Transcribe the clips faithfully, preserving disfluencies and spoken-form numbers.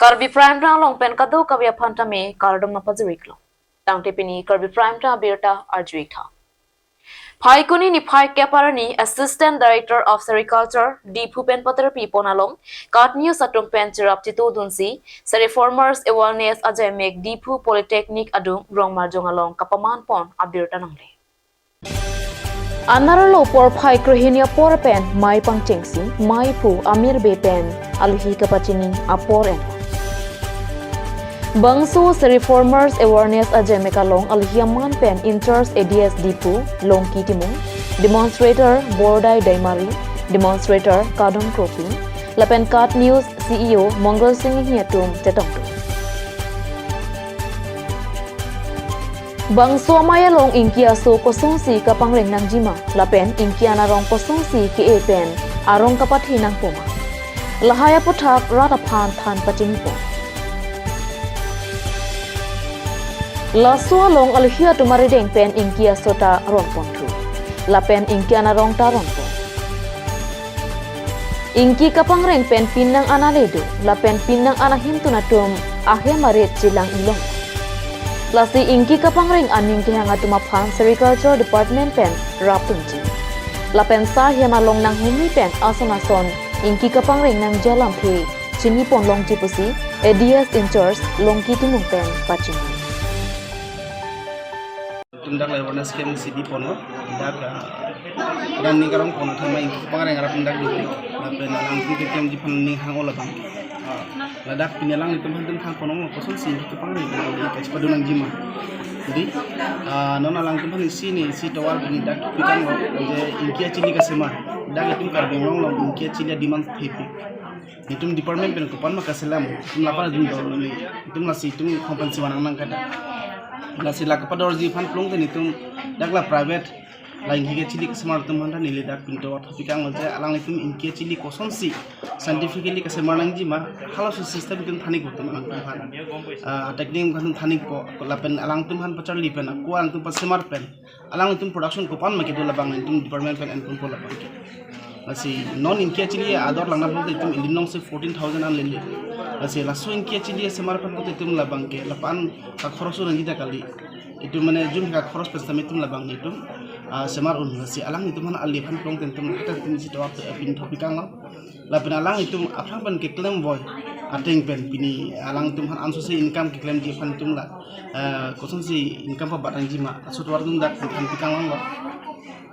Karbi Prime Time along pen kadokave aphan tame kardom nangpajir-iklo. Tangte pini Karbi Prime Time abirta arju-ik tha. Phaikuni niphai kep arni Assistant Director of Sericulture, Diphu pen paterpi pon along KAT News atum pen cherap chetongdunsi, Seri Farmers Awareness Ajemek Diphu Polytechnic adung Rongmarjong along kapaman pon abirta nangle. Anerlo porphai krehini apor pen mei pangchengsi, meiphu amirbe pen alohi kapachini apor en. Bangso Seri Farmers Awareness Ajemek along alohi aman pen in-charge A D S Diphu Longki Timung, demonstrator Bordai Daimari, demonstrator Kadom Kropi, lapen KAT News C E O Mongal Singh Inghi atum chetongdun. Bangso amei along ingki aso kosonsi kapangreng nangjima, lapen ingki anarong kosonsi ke-e pen arong kapathi nangpoma, lahai aputhak rat aphan than pachinipo. Laso along alohi atum arideng pen ingki aso ta ronponthu, lapen ingki anarong ta ronpon. Ingki kapangreng pen pinnang an ale do, lapen pinnang an ahemtun atum ahem arit chelang-ilong. Lasi ingki kapangreng aning kehang atum aphan Sericulture Department pen rapdunji, lapen sarhem along nanghumri pen ason ason ingki kapangreng nangji alamthe chinipon longji pusi A D S in-charge Longki Timung pen pachini. Itum dak awareness camp si biponlo, dak, ah, dak ning karong pon athema ingki kapangreng arap dak duri, lapen alangtum keklemji aphan ning hang-o labang. Ah, ladak pini alanglitum aphan tum hang ponong kosonsi ingki kapangreng pen odi kachepadun nangjima. Jadi, ah, non alangtum aphan isi ne isi tovar pini dak pikanglo, je ingki achili kasemar. Dak itum Karbi Anglong along ingki achili a-demand thepik. Itum department pen kopan ma kaselam, itum lapan itum dor neli, itum lasi itum compensation nang nangkada. Lasi la kapadorji aphan plongte itum dak la private, la ingki kachili kasemar atum aphan ta neli dak pinto thopik ang je alanglitum ingki achili kosonsi scientifically kasemar nangjima, halaso system itum than-ikpo atum alangtum aphan. Ah, technique atum than-ikpo, lapen alangtum aphan pacharli pen, ako alangtum pasemar pen. Alanglitum production kopan ma kedo labang itum department pen enponpo labang ke. Lasi non ingki achili ador langna pulote itum ili nong si fourteen thousand an lele. Lasi laso ingki achili semar pen pulote itum labang ke, lapu-an kakhoros un nangji ta kali. Itum mane jum kakhoros pen setame itum labang itum, ah, semar un. Lasi alanglitum aphan ali aphan plongte itum hadak itum isi tovar pen thopik anglo. Lapen alanglitum aphrang pen keklem voi ateng pen pini alangtum aphan ansose income keklemji aphan itum la, eh, kosonsi income pabat nangjima, aso tovar atum dak than pikang longlo.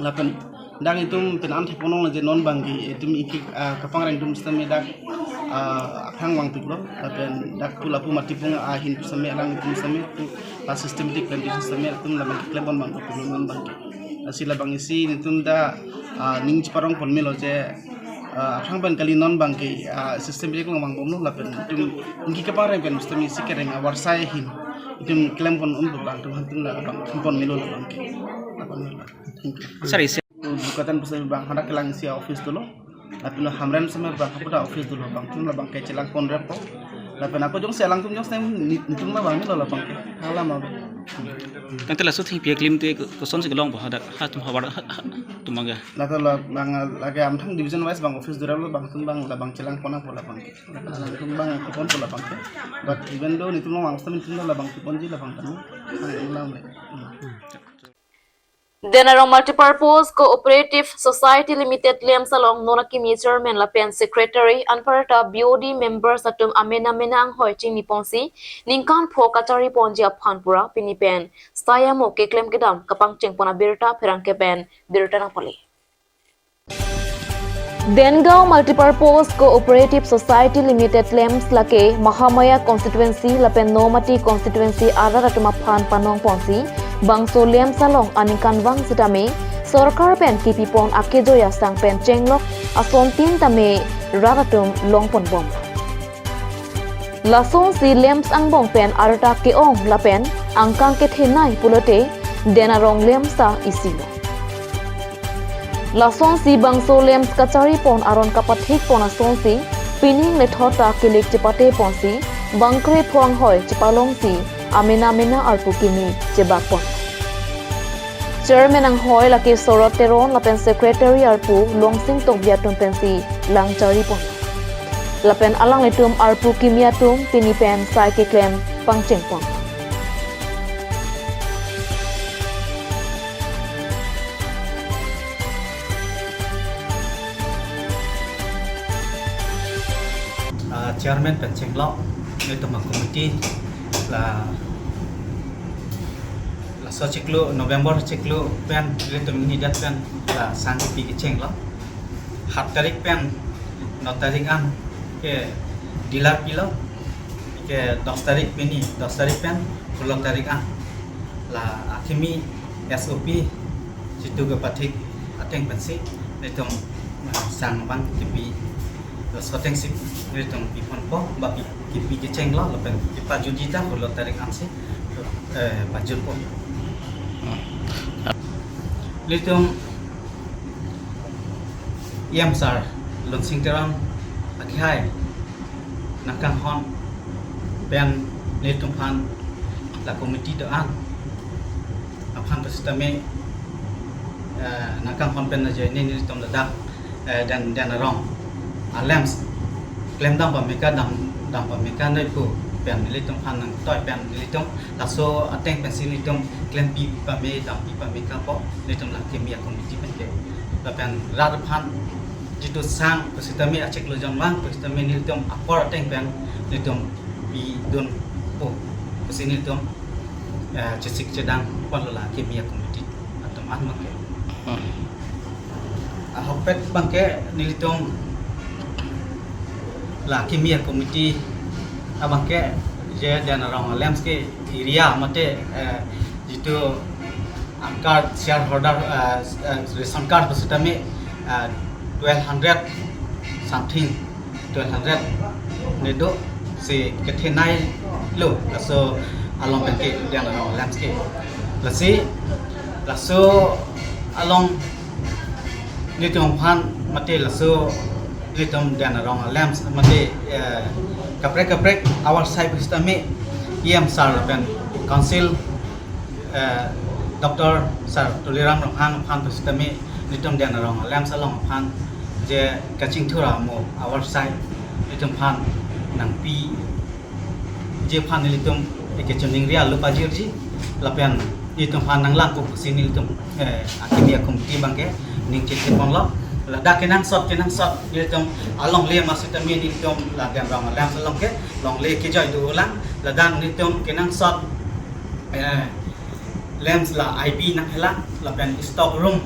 Lapen dak itum pen an theklong je non bangke itum ingki, eh, kapangreng atum setame dak, eh, aphrang vangpiklo. Lapen dak pu lapu mati pung ahin setame alanglitum setame pu la systematic plantation setame itum labang keklem pon bang, non bangke. Lasi labang isi itum dak, ah, ning cheparong pon melo je, ah, aphrang pen kali non bangke, ah, system bek long vangbomlo lapen itum ingki kapangreng pen system isi kereng avarsai ahin itum klem pon un bang atum aphan itum labang pon melo labang ke. Labang melo. Thank you. Sir, isi. Bukatan pusat bang hadak kelang isi office dolo. Lapen Hamren setame bang haputa office dolo bang itum labang ke chelang pon reppo. Lapen ako jongsi alangtum jongsi ni-, nitum labang melo labang ke. Hala ma. Tangte laso thengpi aklim te kosonsi kelongpo hadak ha atum havar ha, ha atum bangke. Lato labang lake amthang division wise bang office dura lo bang atum bang labang chelang pon nangpo labang ke. Atum bang kepon po labang ke. But even though nitum long angsa nitum labang keponji labang kan. Ang ulang le. Den Arong Multipurpose Cooperative Society Limited LAMPS along non akimi chairman lapen secretary anparta B O D members atum amena mena anghoi chingniponsi ningkan pho kachari ponji aphan pura pini pen sai amo keklem kedam kapangcheng pon abirta pherangke pen birta nangpale. Dengaon Multipurpose Cooperative Society Limited LAMPS lake Mahamaya constituency lapen Nomati constituency arat atum aphan panong ponsi bangso LAMPS along aningkanvang setame sorkar pen kipipon akejoi asang pen chenglok asontin tame rat atum longponbom. Lasonsi LAMPS angbong pen arta ke-ong lapen angkang kethenei pulote Den Arong LAMPS ta isilo. Lasonsi bangso LAMPS kachari pon aron kapathik pon asonsi pining lethot ta kilik chepate ponsi bangkre pho anghoi chepalongsi amena mena arpu kimi chebak pon. Chairman anghoi lake Sorot Teron lapen secretary arpu Longsing Tokbi atum pensi langchari pon. Lapen alanglitum arpu kimi atum pini pen sai keklem pangchengpon. Ah, chairman pen chenglok, nelitum a-committee la, laso chiklo, November chiklo pen, nelitum ini dat pen la sang kipi kechenglok. Hat tarik pen no tarik an ke dilar pilo, ke dos tarik pini, dos tarik pen phulo tarik an. La akimi S O P jitu kepathik ateng pensi nelitum, ah, sang abang kipi, laso atengsi nelitum piponpo, ba pi-, kipi kechenglok, lapen kipajutji ta phulo tarik ansi, eh, pajutpo. Nelitum E M sir Lunsing Teron akhai nangkanghon pen nelitum aphan la committee do-an aphan pusitame, eh, nangkanghon pen ajoine nelitum ladak, eh, Den, Den Arong a-LAMPS klemdam pameka, dam, dam pameka noi pu pen nelitum aphan nangtoi pen nelitum laso ateng pensi nelitum klempi pame, dampi pameka pu nelitum la kimi a-committee pen ke. Lapen rat aphan jitu sang pusitame achiklo jonvang pusitame nelitum apor ateng pen nelitum pidunpo pusi nelitum, eh, chesik chedang ponlo la kimi a-committee atum an abangke. Hmm. Ahokpet abangke nelitum la kimi a-committee abangke je Den Arong a-LAMPS ke area mate, eh, jitu a-card, shareholder, eh, eh, ration card pusitame, eh, twelve hundred something, twelve hundred ne do, si kethenei lo laso along pen ke Den Arong a-LAMPS ke. Lasi laso along nelitum aphan mate laso nelitum Den Arong a-LAMPS mate, eh, kaprek kaprek awarsai pusitame E M sir lapen council, eh, Doctor Sir Tuliram Ronghang aphan pusitame nelitum Den Arong a-LAMPS along aphan je kachingthur amo awarsai nelitum aphan nangpiji aphan nelitum eke choningri alo pajirji, lapen nelitum aphan nanglangpo pusi nelitum, eh, akimi a-committee abangke ning chethe ponlo. Ladak kenangsot kenangsot nelitum alongle masitame nelitum la Den Arong a-LAMPS along ke longle kejoi dolang, ladak nelitum kenangsot, eh, LAMPS la I B nanghelang, lapen stock room,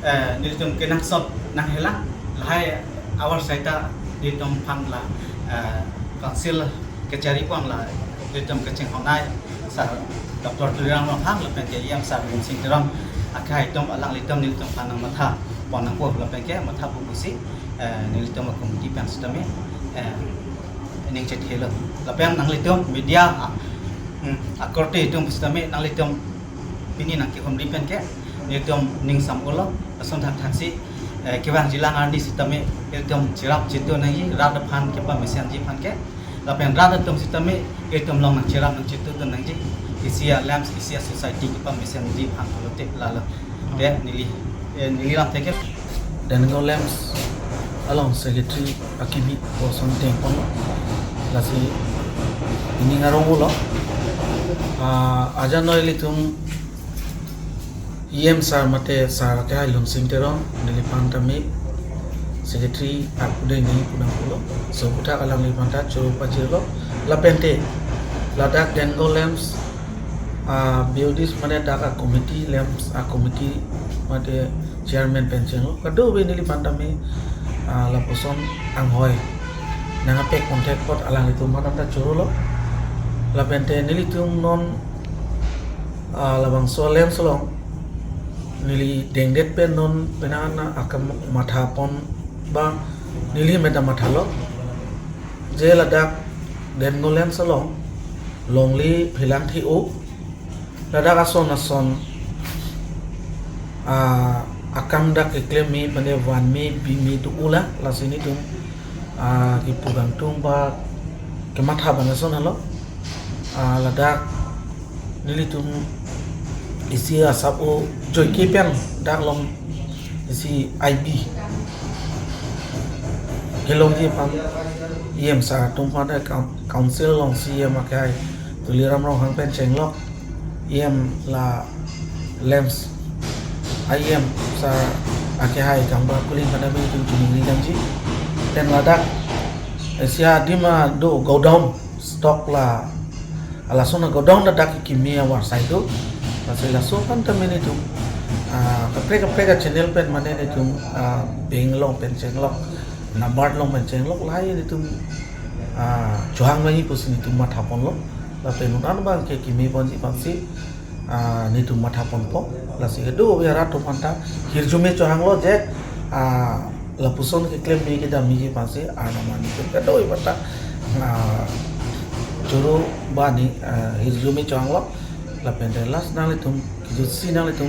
eh, nelitum kenangsot nanghelang, lahai awarsai ta nelitum aphan la, eh, council kachari pon la nelitum kachinghonnei Sir Doctor Tuliram Ronghang lapen ke E M Sir Lunsing Teron akhai atum alanglitum nelitum aphan nangmatha pon nangpo lapen ke mathapo pusi, eh, nelitum a-committee pen sitame, eh, ning chethe lo. Lapen nanglitum media, ah, hmm, akorte atum sitame nanglitum pini nangkehumri pen ke nelitum ning sam-olo, lason thakthaksi, eh, kevangjilang arni sitame nelitum cherap chetu nangji, rat aphan kepamesenji aphan ke, lapen rat atum sitame nelitum along nangcherap nangchetu dun nangji, isi a-LAMPS, isi a-society kepamesenji aphan pulote lalo. Te neli, eh, neli lam teke. Dengol LAMPS along secretary akimi boson tengpon lasi ining arong ulo. Ah, aja noi ilitum E M sir mate sir ke hai Lunsing Teron neliphan tame secretary apudeng ni pudang pulo. So puthak alangliphan ta choro pajirlo. Lapente ladak Dengol LAMPS, ah, B O Ds mate dak a-committee, LAMPS a-committee mate chairman pen chenglo. Kadokave neliphan tame, ah, lapuson anghoi nangpek ponthek apot alanglitum aphan ta chorolo. Lapente nelitum non, ah, labangso LAMPS along neli dengdet pen non penang an akam matha pon ba neli meta mathalo. Je ladak Dengol LAMPS along longle phelang thi-o, ladak ason ason, ah, akam dak keklem me mane van me bi me do-o la, lasi nelitum, ah, kipu kangtung ba kematha abang ason helo, ah, ladak nelitum isi asap o joike pen dak along isi I B Kelongji aphan E M sir atum aphan ta coun-, council along C E M akehai Tuliram Ronghang pen chenglok, E M la LAMPS a E M sir akehai Gangbar Kuling aphan ta nelitum choningri damji. Pen ladak Asia adim ado godown stock la lason agodown ladak kimi avarsai do. Lasi laso aphan ta nelitum, ah, kaprek kaprek a-channel pen mane nelitum, ah, bank along pen chenglok, NABARD along pen chenglok, lahai nelitum, ah, chohang nangji pusi nelitum mathaponlo. Lapen non an abang ke kimi ponji aphansi, ah, nelitum mathaponpo. Lasi kedo arat atum aphan ta hirjume chohanglo je, ah, lapuson keklem me kedam meji aphansi arnam an nelitum kedo aphan ta, ah, choro bani, ah, hirjume chohanglo. Lapen te last nanglitum kejutsi nanglitum,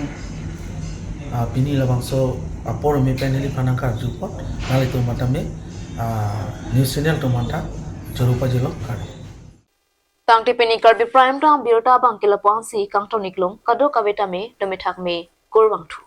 ah, pini labangso apor me pen neliphan nangkarju apot nanglitum matame, ah, news channel atum aphan ta choro pajirlo kardom. Tangte pini Karbi Prime Time abirta abang ke lapu-ansi kangton-iklong, kadokave tame dome thakme, kurvangthu.